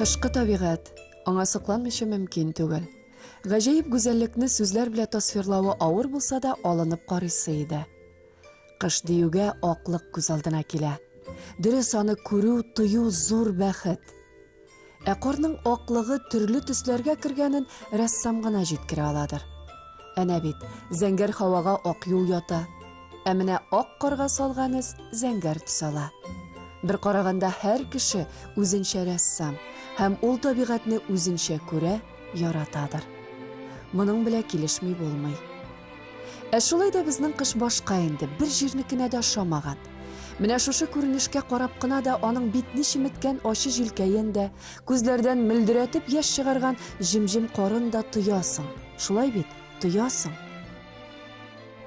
Кышкы табигать, аңа сокланмыйча мөмкин түгел. Гаҗәеп гүзәллекне сүзләр белән тасвирлавы авыр булса да, алынып карыйсы иде. Кыш диюгә аклык күз алдына килә. Дөрес, аны күрү, тою зур бәхет. Ә карның аклыгы төрле төсләргә кергәнен рәссам гына җиткерә аладыр. Әнә бит, зәңгәр һавага ак юл ята. Ә менә ак карга салган эз зәңгәр төс ала. Бер караганда һәр кеше үзенчә рәссам һәм ул табигатьне үзенчә күрә, яратадыр. Моның белән килешми булмый. Ә шулай да безнең кыш башка инде, бер җирнекенә дә ошамаган. Менә шушы күренешкә карап кына да аның битне чеметкән ачы җилкәен дә, күзләрдән мөлдерәтеп яшь чыгарган җем-җем карын да тоясың. Шулай бит, тоясың.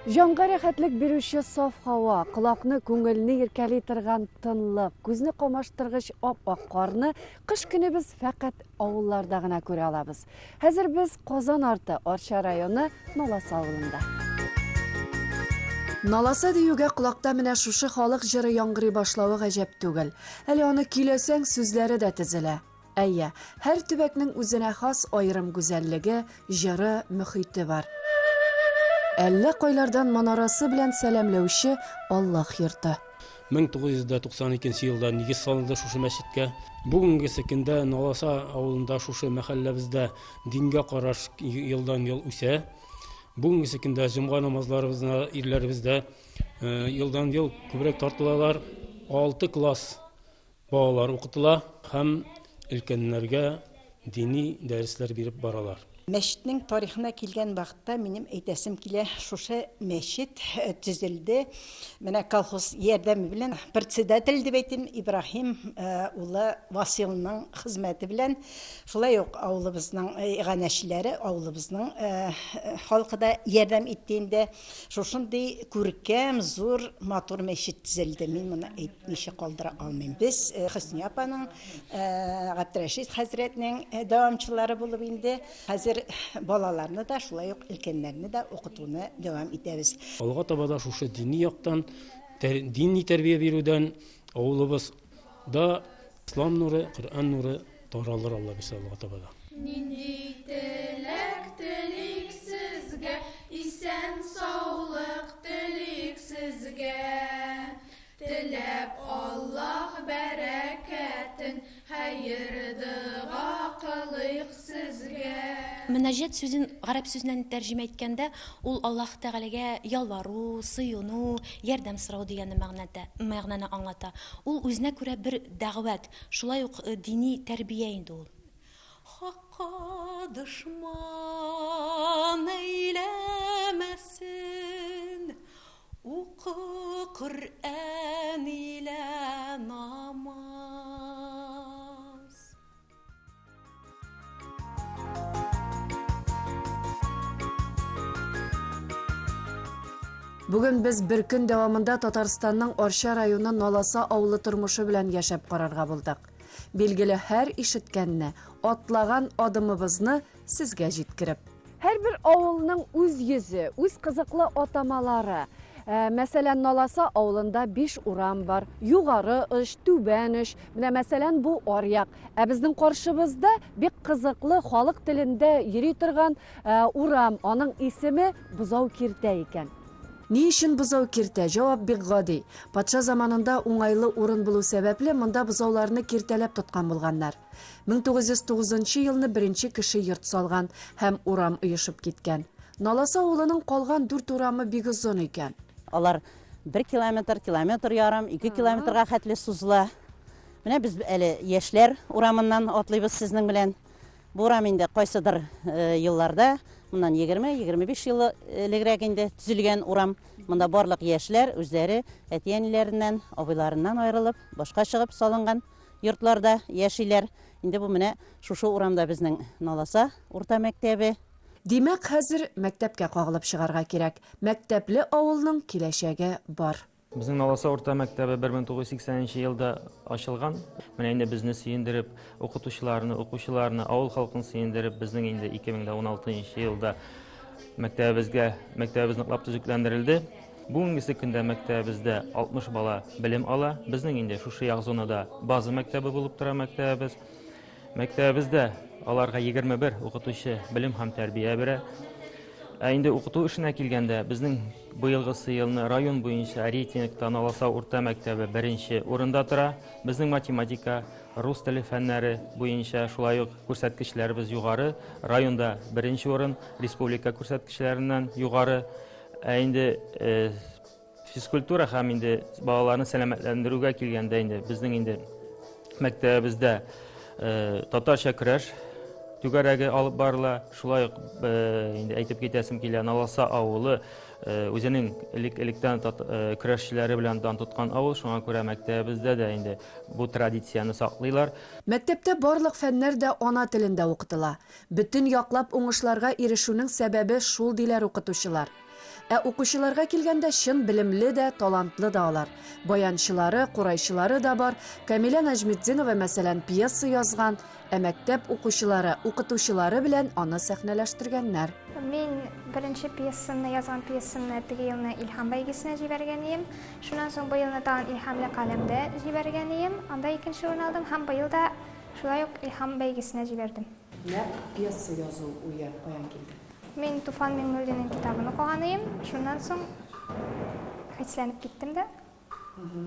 Җанга рәхәтлек бирүче саф һава, колакны, күңелне иркәли торган тынлык, күзне камаштыргыч ап-ак карны кыш көне без фәкать авылларда гына күрә алабыз. Хәзер без Казан арты, Арча районы Наласа авылында. Наласа диюгә колакта менә шушы халык җыры яңгырый башлавы гаҗәп түгел. Әле аны көйләсәң, сүзләре дә тезелә. Әйе, һәр төбәкнең үзенә хас аерым гүзәллеге, җыры, мөхите бар. Әллә кайлардан манарасы белән сәламләүче Аллаһ йорты. 1992 елда нигез салынды шушы мәчеткә. Бүгенгесе көндә Наласа авылында шушы мәхәлләбездә дингә караш елдан-ел үсә. Бүгенгесе көндә җомга намазларыбызна ирләребездә елдан-ел күбрәк тартылалар. 6 класс Балалар укытыла һәм өлкәннәргә дини дәресләр биреп баралар. Мәчетнең тарихына килгән вакытта минем әйтәсем килә, шушы мәчет төзелде менә колхоз ярдәме белән, председатель дип әйтим, Ибраһим улы Василның хезмәте белән, шулай ук авылыбызның иганәчеләре, авылыбызның халкы да ярдәм итте инде. Шушындый күркәм, зур, матур мәчет төзелде. Мин моны әйтмичә калдыра алмыйм. Без э, Хөсния апаның, э, Габдрәшит хәзрәтнең э, дәвамчылары булып инде хәзер балаларны да, шулай ук өлкәннәрне дә укытуны дәвам итәбез. Алга таба да шушы дини яктан, дини тәрбия бирүдән авылыбыз да Ислам нуры, Коръән нуры таралыр Алла бирсә алга таба да. Нинди теләк телик сезгә, Исән саулык телик сезгә. Теләп Аллаһ бәрәкәтен, Хәер-дога кылыйк сезгә. Мөнәҗәт сүзен гарәп сүзеннән тәрҗемә иткәндә, ул Аллаһ Тәгаләгә ялвару, сыену, ярдәм сорау дигәнне мәгънәтә, мәгънәне аңлата. Ул үзенә күрә бер дәгъвәт, шулай ук дини тәрбия инде ул. Хакка дошман әйләмәсен, Укы Коръән илә намаз. Бүген без бер көн дәвамында Татарстанның Арча районы Наласа авылы тормышы белән яшәп карарга булдык. Билгеле, һәр ишеткәнне, атлаган адымыбызны сезгә җиткереп. Һәрбер авылның үз йөзе, үз кызыклы атамалары. Ә, мәсәлән, Наласа авылында биш урам бар. Югары оч, Түбән оч. Менә, мәсәлән, бу аръяк. Ә безнең каршыбызда бик кызыклы халык телендә йөри торган ә, урам. Аның исеме Бозау киртә икән. Ни өчен бозау киртә? Җавап бик гади. Патша заманында уңайлы урын булу сәбәпле, монда бозауларны киртәләп тоткан булганнар. 1909 нчы елны беренче кеше йорт салган һәм урам оешып киткән. Наласа авылының калган дүрт урамы бик озын икән. Алар бер километр, километр ярым, ике километрга хәтле сузыла. Менә без әле Яшьләр урамыннан атлыйбыз сезнең белән. Бу урам инде кайсыдыр елларда, моннан 20-25 ел элегрәк инде төзелгән урам. Монда барлык яшьләр үзләре әти-әниләреннән, абыйларыннан аерылып, башка чыгып салынган йортларда яшиләр. Инде бу менә шушы урамда безнең Наласа урта мәктәбе. Димәк, хәзер мәктәпкә кагылып чыгарга кирәк. Мәктәпле авылның киләчәге бар. Безнең Наласа урта мәктәбе 1980 нче елда ачылган. Менә инде безне сөендереп, укытучыларны, укучыларны, авыл халкын сөендереп, безнең инде 2016 елда мәктәбебезгә, мәктәбебез ныклап төзекләндерелде. Бүгенгесе көндә мәктәбебездә 60 бала белем ала. Безнең инде шушы як зонада база мәктәбе булып тора мәктәбебез. Мәктәбебездә аларга 21 укытучы белем һәм тәрбия бирә. Ә инде укыту эшенә килгәндә, безнең быелгысы елны район буенча рейтингта Наласа урта мәктәбе беренче урында тора. Безнең математика, рус теле фәннәре буенча шулай ук күрсәткечләребез югары. Районда беренче урын, республика күрсәткечләреннән югары. Ә инде э, Физкультура һәм инде балаларны сәламәтләндерүгә килгәндә инде безнең инде мәктәбебездә э, татарча көрәш түгәрәге алып барыла. Шулай ук э, инде әйтеп китәсем килә, Наласа авылы э, үзенең элек-электән көрәшчеләре белән дан тоткан авыл, шуңа күрә мәктәбебездә дә инде бу традицияне саклыйлар. Мәктәптә барлык фәннәр дә ана телендә укытыла. Бөтен яклап уңышларга ирешүнең сәбәбе шул, диләр укытучылар. Ә укучыларга килгәндә, чын белемле дә, талантлы да алар. Баянчылары, курайчылары да бар. Камилә Нәҗметдинова, мәсәлән, пьеса язган, ә мәктәп укучылары, укытучылары белән аны сәхнәләштергәннәр. Мин беренче пьесамны, язган пьесамны теге елны Илһам бәйгесенә җибәргән ием. Шуннан соң бу елны тагын Илһамлы каләмдә җибәргән ием. Анда икенче урын алдым һәм быел да шулай ук Илһам бәйгесенә җибәрдем. Нәкъ пьеса язу уе каян килде? Мин Туфан Миңнуллинның китабын укыган ием, шуннан соң хисләнеп киттем дә.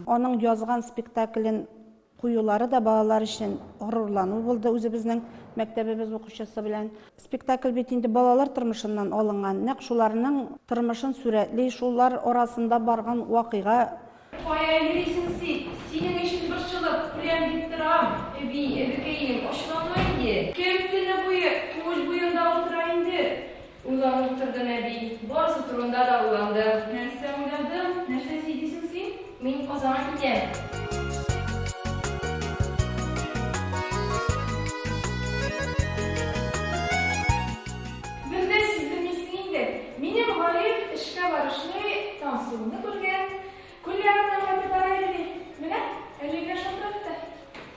Аның язган спектаклен куюлары да балалар өчен горурлану булды үзебезнең мәктәбебез укучысы белән. Спектакль бит инде балалар тормышыннан алынган, нәкъ шуларның тормышын сурәтли, шулар арасында барган вакыйга Кая йөрисең син? Синең өчен борчылып, үләм дип торам, әби, әбекәем, ачуланма инде. Кем төне буе күл буенда утыра инде? Уйланып утырдым, әби, барысы турында да уйландым. Нәрсә уйладың? Нәрсә сөйлисең син? Мин Казанга китәм. Бер дә сиздермисең инде. Минем Гариф эшкә барышлый Таңсылуны күргән. Күл ягыннан кайтып бара иде, ди. Менә, әле генә шалтыратты.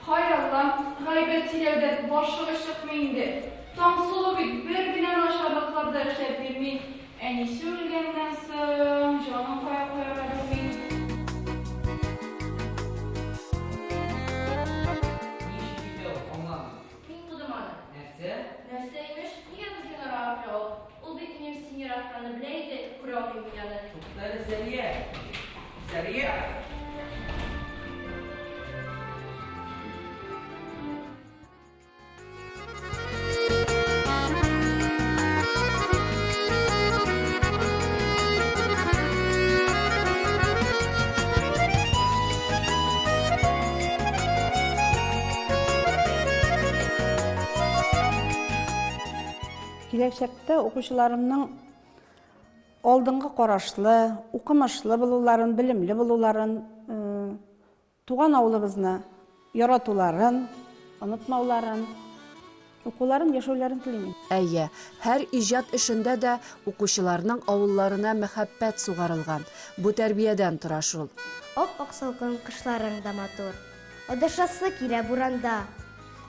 Һай Аллам, гайбәт сөйләүдән башыгыз чыкмый инде. Таңсылу бит бер генә начарлыклар да эшләп йөрми. Әнисе үлгәннән соң, җанын кая куярга белми. Ни өчен китә ул, аңламыйм. Мин кудым аны. Нәрсә? Нәрсә имеш, нигә безнең арага керә ул? Ул бит минем син яратканны белә иде, күрә алмыйм мин аны. Тукта әле, Сәрия! Сәрия! Киләчәктә укучыларымның алдынгы карашлы, укымышлы булуларын, белемле булуларын, туган авылыбызны яратуларын, онытмауларын, укуларын, яшәүләрен телим. Әйе, һәр иҗат эшендә дә укучыларның авылларына мәхәббәт сугарылган. Бу тәрбиядән тора шул. Ап-ак салкын кышларың да матур. Адашасы килә буранда.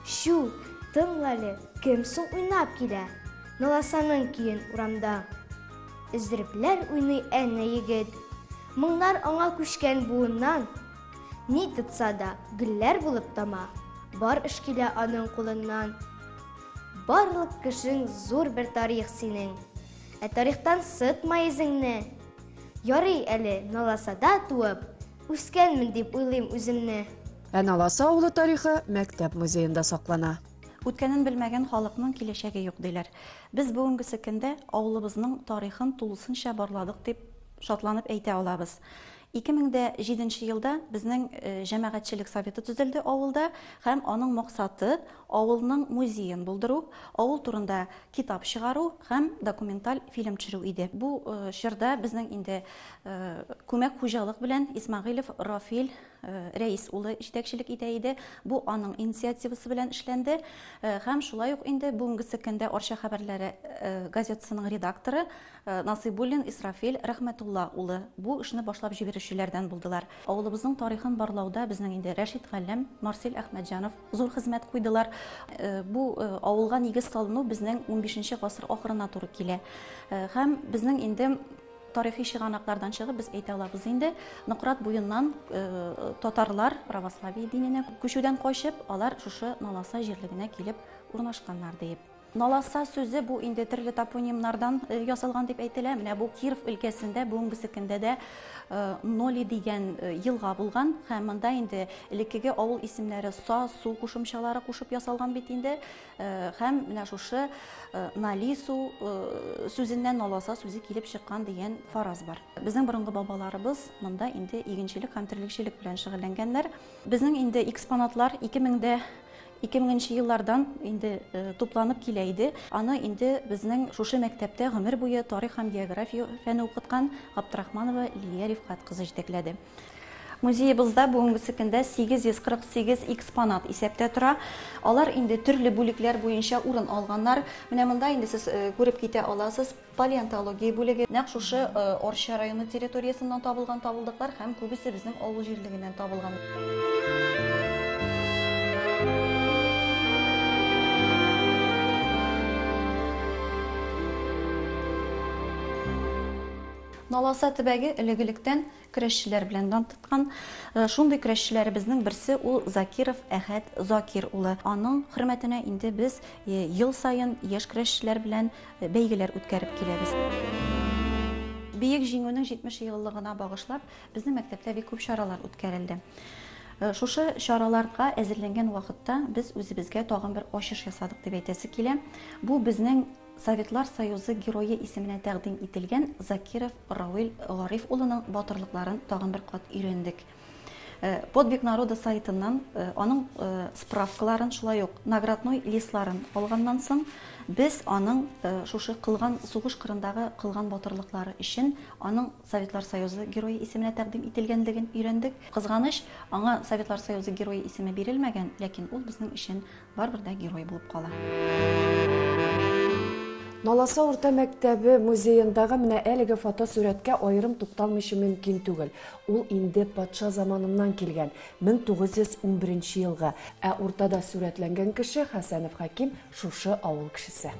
Чү, тыңлале, кем соң уйнап килә? Наласаның көен урамда. Өздерепләр уйный әнә егет. Моңнар аңа күчкән буыннан. Ни тотса да, гөлләр булып тама, Бар эш килә аның кулыннан. Барлык кешең зур бер тарих синең. Ә тарихтан сытма йөзеңне. Ярый әле Наласада туып, үскәнмен дип уйлыйм үземне. Ә Наласа авылы тарихы мәктәп музеенда саклана. Үткәнен белмәгән халыкның киләчәге юк, диләр. Без бүгенгесе көндә авылыбызның тарихын тулысынча барладык дип шатланып әйтә алабыз. 2007 нче елда безнең җәмәгатьчелек советы төзелде авылда һәм аның максаты, авылның музеен булдыру, авыл турында китап чыгару һәм документаль фильм төшерү иде. Бу чорда безнең инде күмәк хуҗалык белән Исмәгыйлев Рафил Рәис улы җитәкчелек итә иде. Бу аның инициативасы белән эшләнде. Һәм шулай ук инде бүгенгесе көндә Арча хәбәрләре газетасының редакторы Насыйбуллин Исрафил Рәхмәтулла улы бу эшне башлап җибәрүчеләрдән булдылар. Авылыбызның тарихын барлауда безнең инде Рәшит Галләм, Марсель Әхмәтҗанов зур хезмәт куйдылар. Бу авылга нигез салыну безнең унбишенче гасыр ахырына туры килә. Һәм безнең инде. Тарихи чыганаклардан чыгып без әйтә алабыз инде, Нократ буеннан татарлар православие диненә күчүдән качып, алар шушы Наласа җирлегенә килеп урнашканнар диеп. Наласа сүзе бу инде төрле топонимнардан ясалган дип әйтелә. Менә бу Киров өлкәсендә бүгенгесе көндә дә Ноли дигән елга булган һәм монда инде элеккеге авыл исемнәре са, су кушымчалары кушып ясалган бит инде. Һәм менә шушы Налису сүзеннән Наласа сүзе килеп чыккан дигән фараз бар. Безнең борынгы бабаларыбыз монда инде игенчелек һәм терлекчелек белән шөгыльләнгәннәр. Безнең инде экспонатлар 2000 2000 нче еллардан инде тупланып килә иде. Аны инде безнең шушы мәктәптә гомер буе тарих һәм география фәне укыткан Габдрахманова Лилия Рифкать кызы җитәкләде. Музеебызда бүгенгесе көндә 848 экспонат исәптә тора. Алар инде төрле бүлекләр буенча урын алганнар. Менә монда инде сез күреп китә аласыз, Палеонтология бүлеге нәкъ шушы Арча районы территориясеннән табылган табылдыклар һәм күбесе безнең авыл җирлегеннән табылган. Наласа төбәге элек-электән көрәшчеләр белән дан тоткан. Шундый көрәшчеләребезнең берсе ул Закиров Әхәт Закир улы. Аның хөрмәтенә инде без ел саен яшь көрәшчеләр белән бәйгеләр үткәреп киләбез. Бөек Җиңүнең 70 еллыгына багышлап, безнең мәктәптә бик күп чаралар үткәрелде. Шушы чараларга әзерләнгән вакытта без үзебезгә тагын бер ачыш ясадык дип әйтәсе килә. Бу безнең Советлар Союзы Герое исеменә тәкъдим ителгән Закиров Равил Гариф улының батырлыкларын тагын бер кат өйрәндек. Подвиг народа сайтыннан аның справкаларын, шулай ук наградной листларын алганнан соң, без аның шушы кылган сугыш кырындагы кылган батырлыклары өчен аның Советлар Союзы Герое исеменә тәкъдим ителгәнлеген өйрәндек. Кызганыч, аңа Советлар Союзы Герое исеме бирелмәгән, ләкин ул безнең өчен Барыбер дә герой булып кала. Наласа урта мәктәбе музеендагы менә әлеге фотосурәткә аерым тукталмыйча мөмкин түгел. Ул инде патша заманыннан килгән, 1911 елгы. Ә уртада сурәтләнгән кеше, Хәсәнов Хәким, шушы авыл кешесе.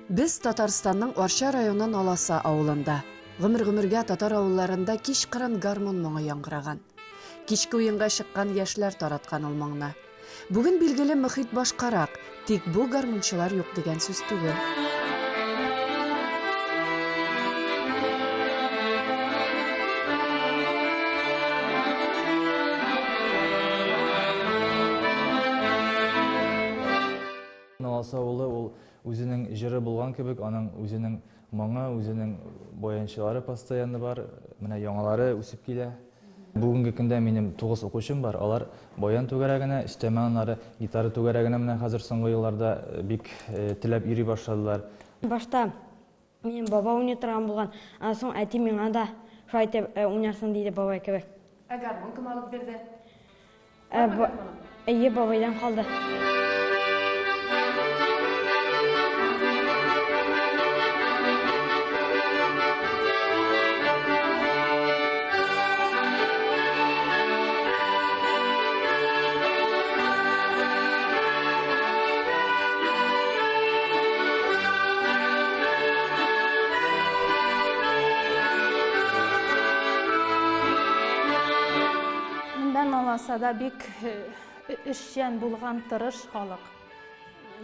Без Татарстанның Арча районы Наласа авылында. Гомер-гомергә татар авылларында кичкырын гармун моңы яңгыраган. Кичке уенга чыккан яшьләр тараткан ул моңны. Бүген, билгеле, мохит башкарак, тик бу гармунчылар юк дигән сүз түгел. Наласа авылы ул үзенең җыры булган кебек, аның үзенең Моңы, үзенең баянчылары постоянно бар, менә яңалары үсеп килә. Бүгенге көндә минем 9 укучым бар, алар баян түгәрәгенә, өстәмә аннары гитара түгәрәгенә менә хәзер соңгы елларда бик теләп йөри башладылар. Башта минем баба уйный торган булган, аннан соң әти миңа да шулай итеп уйнарсың диде бабай кебек. Ә гармун кем алып бирде? Әйе, бабайдан калды. Монда Наласада бик эшчән булган тырыш халык.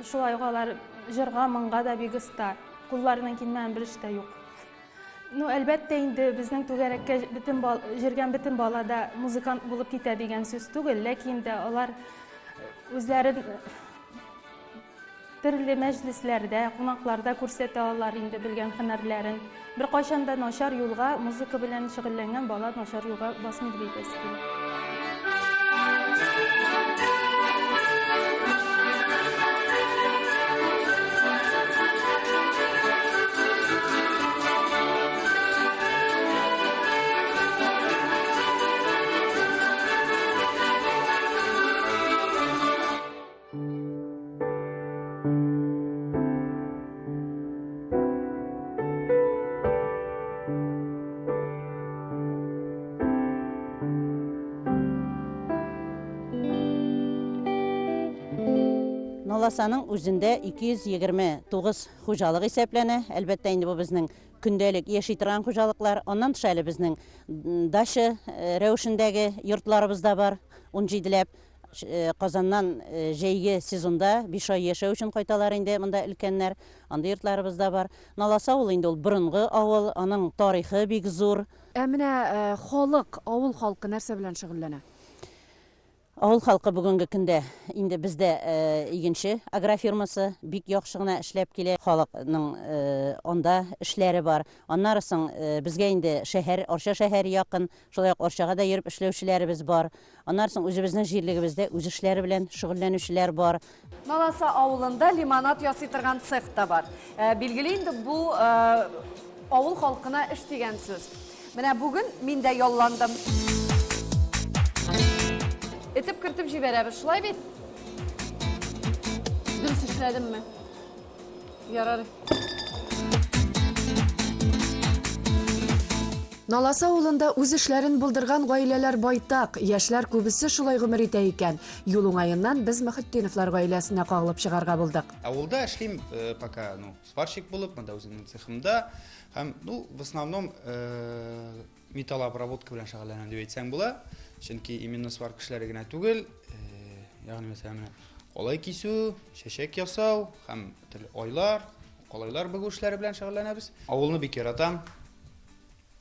Шулай ук алар җырга, моңга да бик оста. Кулларыннан килмәгән бер эш тә юк. Ну, әлбәттә инде, безнең түгәрәккә бөтен бал, җөргән бөтен бала да музыкант булып китә дигән сүз түгел, ләкин дә алар үзләрен Төрле мәҗлесләрдә, кунакларда күрсәтә алар инде белгән һөнәрләрен. Беркайчан да начар юлга, музыка белән шөгыльләнгән бала начар юлга басмый дип әйтәсе килә. Наласаның үзендә 229 хуҗалык исәпләнә. Әлбәттә инде бу безнең көндәлек яши торган хуҗалыклар. Аннан тыш әле безнең дача рәвешендәге йортларыбыз да бар, унҗиделәп. Казаннан җәйге сезонда биш ай яшәү өчен кайталар инде монда өлкәннәр. Андый йортларыбыз да бар. Наласа ул инде ул борынгы авыл, аның тарихы бик зур. Ә менә халык, авыл халкы нәрсә белән шөгыльләнә? Авыл халкы бүгенге көндә инде бездә Игенче агрофирмасы бик яхшы гына эшләп килә. Халыкның анда эшләре бар. Аннары соң безгә инде шәһәр, Арча шәһәре якын. Шулай ук Арчага да йөреп эшләүчеләребез бар. Аннары соң үзебезнең җирлегебездә үз эшләре белән шөгыльләнүчеләр бар. Наласа авылында лимонад ясый торган цех та бар. Э, билгеле инде бу э, авыл халкына эш дигән сүз. Менә бүген мин дә ялландым. Этеп кертеп җибәрәбез, шулай бит? Дөрес эшләдемме? Ярар. Наласа авылында үз эшләрен булдырган гаиләләр байтак, яшьләр күбесе шулай гомер итә икән. Юл уңаеннан без Мөхетдиновлар гаиләсенә кагылып чыгарга булдык. Авылда эшлим э, пока, ну, сварщик булып, монда үземнең цехымда. Һәм, ну, в основном э, металлообработка белән шөгыльләнәм дип әйтсәң була. Чөнки именно сварка эшләре генә түгел, э, ягъни мәсәлән, менә калай кисү, чәчәк ясау һәм төрле айлар, калайлар бөгү эшләре белән шөгыльләнәбез. Авылны бик яратам.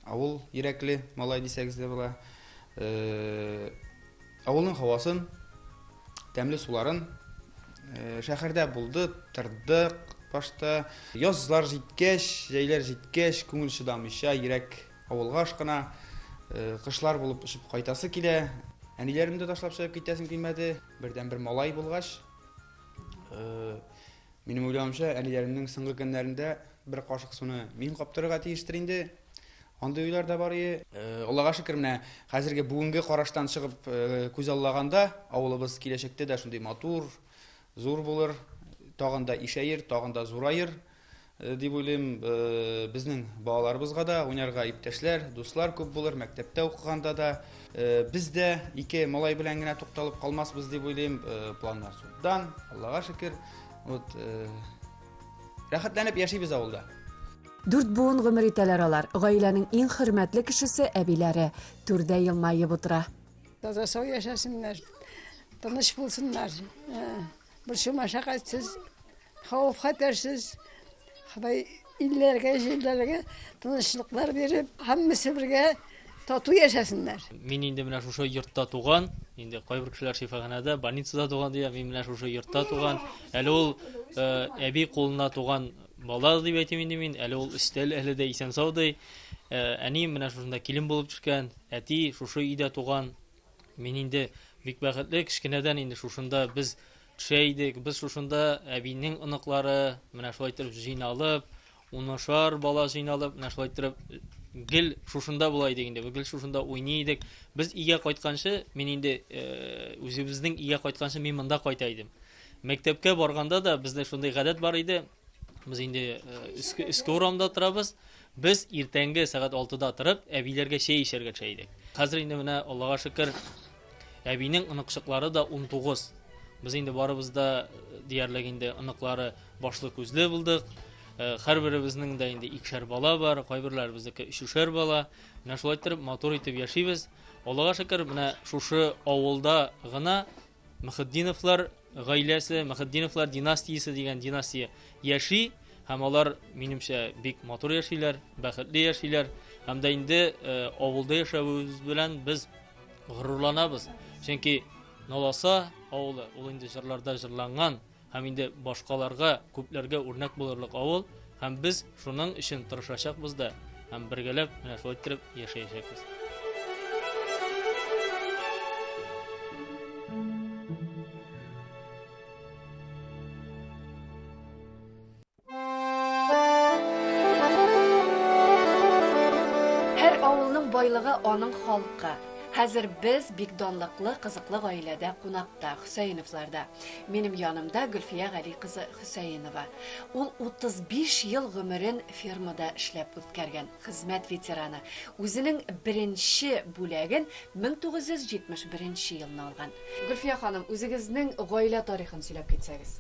Авыл йөрәкле малай дисәгез дә була. Э, авылның һавасын, тәмле суларын э, шәһәрдә булды, тордык башта. Язлар җиткәч, җәйләр җиткәч, күңел чыдамыйча, йөрәк авылга ашкына. Э, кышлар булып очып кайтасы килә. Әниләремне дә ташлап чыгып китәсем килмәде. Бердән бер малай булгач, Минем уйлавымча, әниләремнең соңгы көннәрендә бер кашык суны мин каптырырга тиештер инде. Андый уйлар да бар ие. Э, Аллага шөкер, менә хәзерге бүгенге караштан чыгып э, күз аллаганда, авылыбыз киләчәктә дә шундый матур, зур булыр, тагын да ишәер, тагын да зураер э, дип уйлыйм. Безнең балаларыбызга да уйнарга иптәшләр, дуслар күп булыр, мәктәптә укыганда да. Без дә ике малай белән генә тукталып калмасбыз дип уйлыйм. Планнар зурдан, Аллага шөкер. Вот рәхәтләнеп яшибез авылда. Дүрт буын гомер итәләр алар. Гаиләнең иң хөрмәтле кешесе әбиләре. Түрдә елмаеп утыра. Таза сау яшәсеннәр, тыныч булсыннар. Борчу мәшәкатьсез, хәвеф-хәтәрсез. Ходай илләргә, җирләргә тынычлыклар биреп, һәммәсе бергә тату яшәсеннәр. Мин инде менә шушы йортта туган, инде кайбер кешеләр шифаханәдә, больницада туган дия, мин менә шушы йортта туган. Әле ул э, әби кулына туган бала дип әйтим инде мин, әле ул өстәл әле дә исән-сау ди. Э, әнием менә шушында килен булып төшкән, әти шушы өйдә туган. Мин инде бик бәхетле, кечкенәдән инде шушында без төшә идек. Без шушында әбинең оныклары, менә шулай итеп җыйналып, унышар бала җыйналып, менә шулай итеп гел шушында була идек инде, гел шушында уйный идек. Без өйгә кайтканчы, мин инде э, үзебезнең өйгә кайтканчы мин монда кайта идем. Мәктәпкә барганда да бездә шундый гадәт бар иде. Без инде э, өске, өске урамда торабыз. Без иртәнге сәгать 6-да торып, әбиләргә чәй эчәргә төшә идек. Хәзер инде менә Аллага шөкер, әбинең оныкчыклары да 19. Без инде барыбыз да э, диярлек инде оныклары башлы-күзле булдык. Э, һәрберебезнең дә инде икешәр бала бар, кайберләребезнеке өчешәр бала. Менә шулай итеп матур итеп яшибез. Аллага шөкер, менә шушы авылда гына Мөхетдиновлар гаиләсе, Мөхетдиновлар династиясе дигән династия яши һәм алар, минемчә, бик матур яшиләр, бәхетле яшиләр. Һәм дә инде э, авылда яшәвебез белән без горурланабыз. Чөнки Наласа авылы ул инде җырларда җырланган һәм инде башкаларга, күпләргә үрнәк булырлык авыл һәм без шуның өчен тырышачакбыз да һәм бергәләп менә шулай иттереп яшәячәкбез. Һәр авылның байлыгы аның халкы. Хәзер без бик данлыклы, кызыклы гаиләдә кунакта, Хөсәеновларда. Минем янымда Гөлфия Гали кызы Хөсәенова. Ул 35 ел гомерен фермада эшләп үткәргән, хезмәт ветераны. Үзенең беренче бүләген 1971 елны алган. Гөлфия ханым, үзегезнең гаилә тарихын сөйләп китсәгез.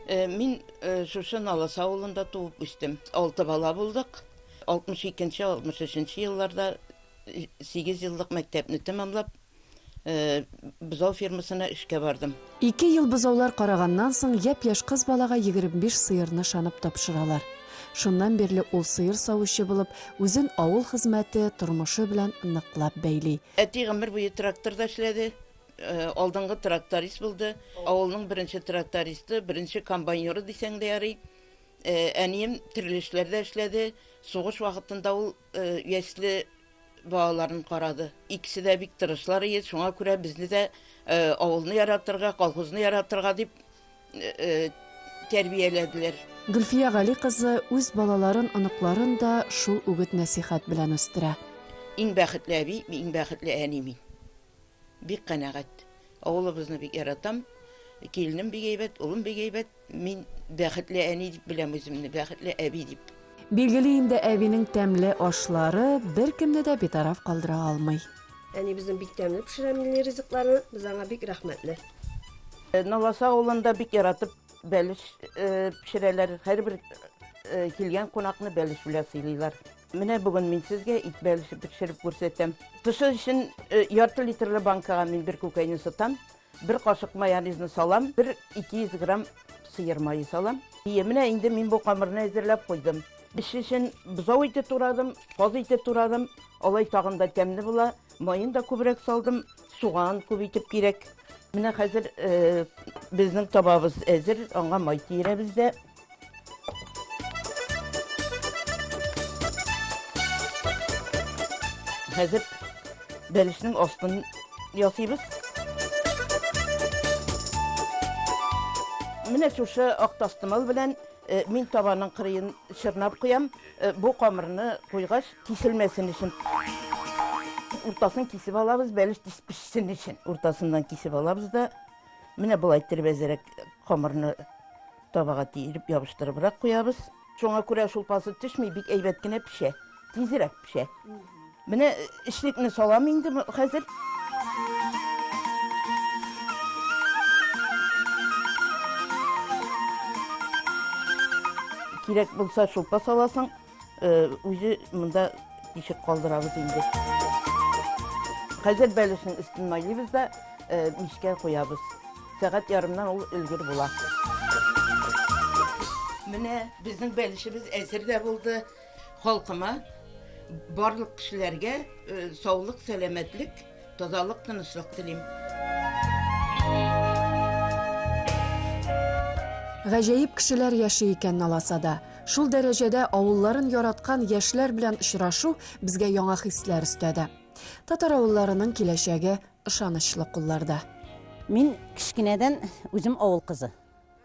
Мин шушы Наласа авылында туып үстем. Алты бала булдык. 62 нче, 63 нче елларда сигез еллык мәктәпне тәмамлап, бозау фермасына эшкә бардым. Ике ел бозаулар караганнан соң, япь-яшь кыз балага 25 сыерны ышанып тапшыралар. Шуннан бирле ул сыер савучы булып, үзен авыл хезмәте, тормышы белән ныклап бәйли. Әти гомер буе тракторда эшләде, алдынгы тракторист булды. Авылның беренче трактористы, беренче комбайнеры дисәң дә ярый. Әнием төрле эшләрдә эшләде. Сугыш вакытында ул ясле балаларын карады. Икесе дә бик тырышлар иде, шуңа күрә безне дә авылны яратырга, колхозны яратырга дип тәрбияләделәр. Гөлфия Гали кызы үз балаларын, оныкларын да шул үгет-нәсыйхәт белән үстерә. Иң бәхетле әби, иң бәхетле әни мин. Бик канәгать. Авылыбызны бик яратам. Киленем бик әйбәт, улым бик әйбәт. Мин бәхетле әни дип беләм үземне, бәхетле әби дип. Билгеле инде, әбинең тәмле ашлары беркемне дә битараф калдыра алмый. Әни безнең бик тәмле пешерә милли ризыкларны, без аңа бик рәхмәтле. Наласа авылында бик яратып бәлеш пешерәләр. Һәрбер килгән кунакны бәлеш белән сыйлыйлар. Менә бүген мин сезгә ит бәлеше пешереп күрсәтәм. Тышы өчен ярты литрлы банкага мин бер күкәйне сытам. Бер кашык майонезны салам, бер 200 грамм сыер мае салам. Ие, менә инде мин бу камырны әзерләп куйдым. Эш өчен бозау ите турадым, каз ите турадым. Алай тагын да тәмле була. Маен да күбрәк салдым, суган күп итеп кирәк. Менә хәзер э, безнең табабыз әзер, аңа май тиерәбез дә. Хәзер бәлешнең астын ясыйбыз. Менә шушы ак тастымал белән э, мин табаның кырыен чырнап куям. Э, бу камырны куйгач, киселмәсен өчен. Уртасын кисеп алабыз, бәлеш тиз пешсен өчен. Уртасыннан кисеп алабыз да, менә болай иттереп әзерәк камырны Табага тиереп ябыштырыбрак куябыз. Шуңа күрә шулпасы төшми, бик әйбәт кенә пешә. Тизрәк пешә. Менә эчлекне салам инде хәзер. Кирәк булса шулпа саласың. Үзе монда тишек калдырабыз инде. Хәзер бәлешнең өстен майлыйбыз да мичкә куябыз. Сәгать ярымнан ул өлгер була. Менә безнең бәлешебез әзер дә булды. Халкыма, барлык кешеләргә саулык, сәламәтлек, тазалык, тынычлык телим. Гаҗәеп кешеләр яши икән Наласада. Шул дәрәҗәдә авылларын яраткан яшьләр белән очрашу безгә яңа хисләр өстәде. Татар авылларының киләчәге ышанычлы кулларда. Мин кечкенәдән үзем авыл кызы.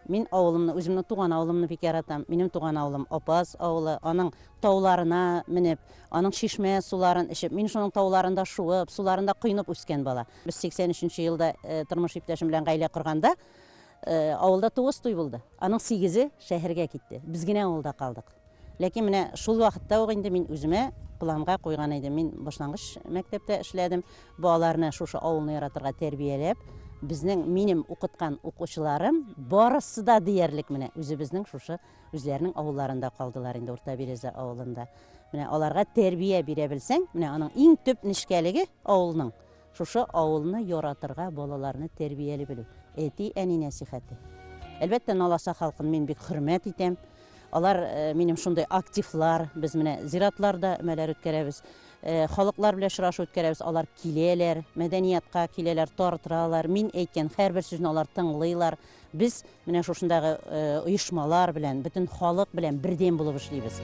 Мин авылымны, үземнең туган авылымны бик яратам. Минем туган авылым Апаз авылы. Аның тауларына менеп, аның чишмә суларын эчеп, мин шуның тауларында шуып, суларында коенып үскән бала. Без 83 нче елда тормыш иптәшем белән гаилә корганда, Авылда тугыз туй булды. Аның сигезе шәһәргә китте. Без генә авылда калдык. Ләкин менә шул вакытта ук инде мин үземә планга куйган идем. Мин башлангыч мәктәптә эшләдем. Балаларны шушы авылны яратырга тәрбияләп, безнең минем укыткан укучыларым барысы да диярлек менә үзебезнең шушы үзләренең авылларында калдылар инде Урта Береза авылында. Менә аларга тәрбия бирә белсәң, менә аның иң төп нечкәлеге авылның Шушы авылны яратырга балаларны тәрбияли белү, әти-әни нәсыйхәте. Әлбәттә, Наласа халкын мин бик хөрмәт итәм. Алар минем шундый активлар, без менә зиратларда өмәләр үткәрәбез, халыклар белән очрашу үткәрәбез, алар киләләр, мәдәниятка киләләр, тартыралар, мин әйткән һәрбер сүзне алар тыңлыйлар. Без Менә шушындагы оешмалар белән, бөтен халык белән бердәм булып эшлибез.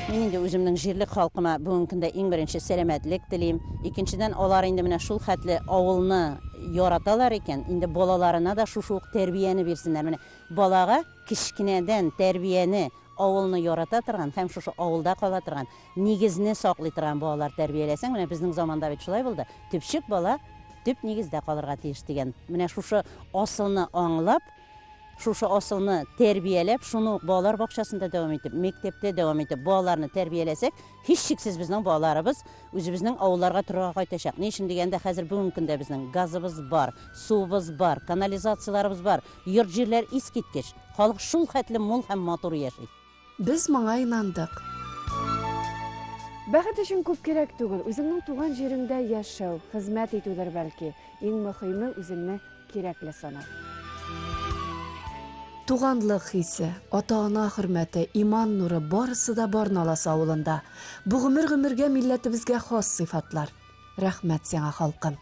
Мин инде үземнең җирлек халкыма бүгенге көндә иң беренче сәламәтлек телим. Икенчедән, алар инде менә шул хәтле авылны яраталар икән, инде балаларына да шушы ук тәрбияне бирсеннәр. Менә балага кечкенәдән тәрбияне, авылны ярата торган һәм шушы авылда кала торган, нигезне саклый торган балалар тәрбияләсәң, менә безнең заманда бит шулай булды, төпчек бала төп нигездә калырга тиеш дигән. Менә шушы асылны аңлап, Шушы асылны тәрбияләп, шуны ук балалар бакчасында дәвам итеп, мәктәптә дәвам итеп, балаларны тәрбияләсәк, һичшиксез безнең балаларыбыз үзебезнең авылларга торырга кайтачак. Ни өчен дигәндә, хәзер бүгенге көндә безнең газыбыз бар, суыбыз бар, канализацияләребез бар, йорт-җирләр искиткеч. Халык шул хәтле мул һәм матур яши. Без моңа инандык. Бәхет өчен күп кирәк түгел, үзеңнең туган җиреңдә яшәү, хезмәт итүдер бәлки. Иң мөхиме, үзеңне кирәкле санау. Туганлык хисе, ата-ана хөрмәте, иман нуры, барысы да бар Налас авылында. Бу гомер-гомергә милләтебезгә хас сыйфатлар. Рәхмәт сиңа, халкым!